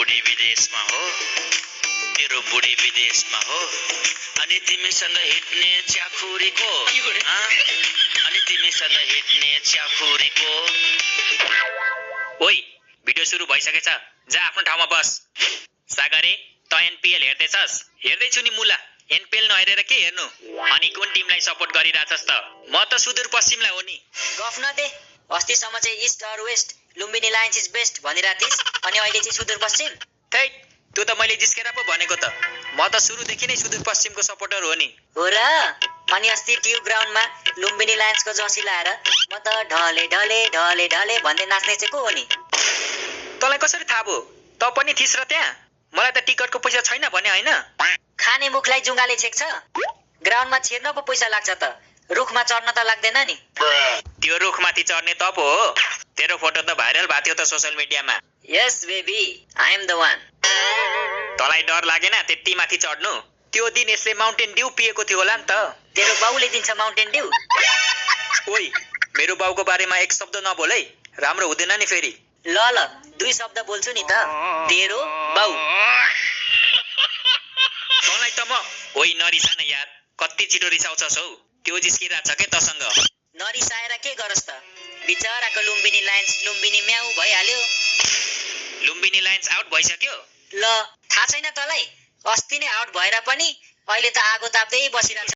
बुढी विदेशमा हो, तेरो बुढी विदेशमा हो, अनि तिमीसँग हिँड्ने च्याखुरीको अनि तिमीसँग हिँड्ने च्याखुरीको। ओइ, भिडियो सुरु भइसकेछ, जा आफ्नो ठाउँमा बस। सागरे, त एनपीएल हेर्दैछस्? हेर्दैछु नि मुला। एनपीएल नहेरेर के हेर्नु? अनि कुन टिमलाई सपोर्ट गरिरहेछस् त? म त सुदूरपश्चिमलाई हो नि। गफ नदे। अस्तिसम्म चाहिँ east or west, Lumbini Lions is best भनिरहेथिस्, अनि अहिले चाहिँ सुदूरपश्चिम। थैट, त्यो त मैले जिस्केर पो भनेको त। म त सुरुदेखि नै सुदूरपश्चिमको सपोर्टर हो नि। हो र? अनि अस्ति ट्युब ग्राउन्डमा लुम्बिनी लायन्सको जर्सी लाएर म त ढले ढले ढले ढले भन्दै नाच्ने चाहिँ को हो नि? तँलाई कसरी थाहा भयो? त पनि थिस् र त्यहाँ? मलाई त टिकटको पैसा छैन भने होइन? खाने मुखलाई जुङ्गाले छेक्छ। ग्राउन्डमा छिर्न पो पैसा लाग्छ त, रुखमा चढ्न त लाग्दैन नि। त्यो रुखमाथि चढ्ने त पो हो। तेरो फोटो त भाइरल भएको थियो त सोशल मिडियामा। Yes baby, I am the one. तँलाई डर लागेन त्यति माथि चढ्नु? त्यो दिन यसले माउन्टेन ड्यू पिएको थियो होला नि त। तेरो बाउले दिन्छ माउन्टेन ड्यू? ओइ, मेरो बाउको बारेमा एक शब्द नबोल है, राम्रो हुँदैन नि फेरि। ल ल, 2 शब्द बोल्छु नि त। तेरो बाउ। तँलाई त म ओइ नरिसा न यार, कति छिटो रिसाउँछस् हौ। त्यो जिस्किरहेछ के तसँग? नरिसाएर के गरोस् त? बिचराको लुम्बिनी लायन्स लुम्बिनी म्याउ भइहाल्यो। लुम्बिनी लायन्स आउट भइसक्यो? ल, थाहा छैन तँलाई? अस्ति नै आउट भएर पनि अहिले त आगो ताप्दै बसिरहेछ।